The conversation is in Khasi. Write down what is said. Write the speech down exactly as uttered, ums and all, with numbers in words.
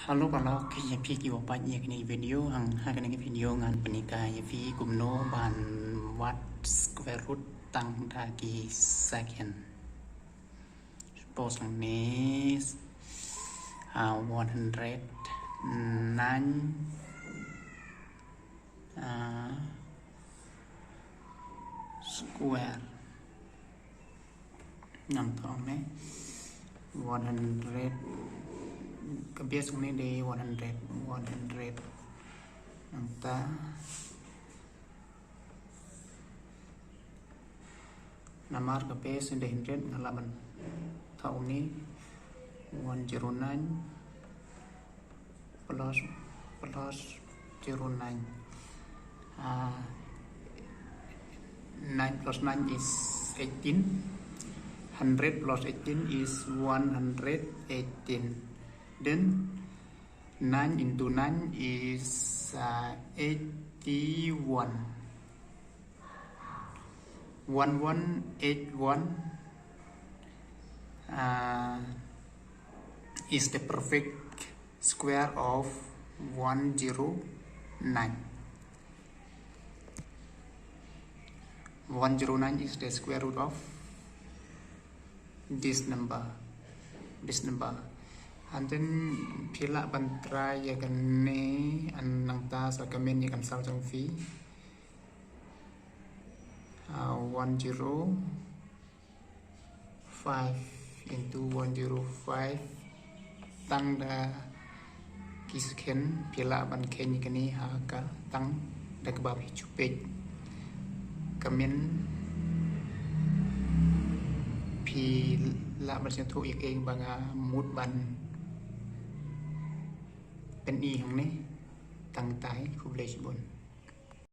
Hello paralok, ïa phi kiba peit ïa kane ka video, hang ha kane ka video ngan pyni ïa phi kumno ban wad square root tang da ki second. Suppose hangne, ah, one hundred nine, ah, square. Nangta hangne one hundred, ka base hangne dei one hundred, one hundred. Nangta namar ka base dei hundred, nga lah ban thoh hangne one zero nine plus, plus zero nine. Ah, nine plus nine is eighteen. Hundred plus eighteen is one hundred eighteen. Then nine into nine is, uh, eighty-one. One one eight one, uh, is the perfect square of one zero nine. One zero nine is the square root of this number. This number. And then phi lah ban try ïa kane, and nangta sa comment ïa ka answer jong phi. Uh, one zero five into one zero five tang da ki second, phi lah ban kheiñ ïa kane ha ka tang da kaba phi ju peit. Comment phi lah ban sngewthuh ïa kaei ba nga mut ban pyni hangne. Tang tai, khublei shibun.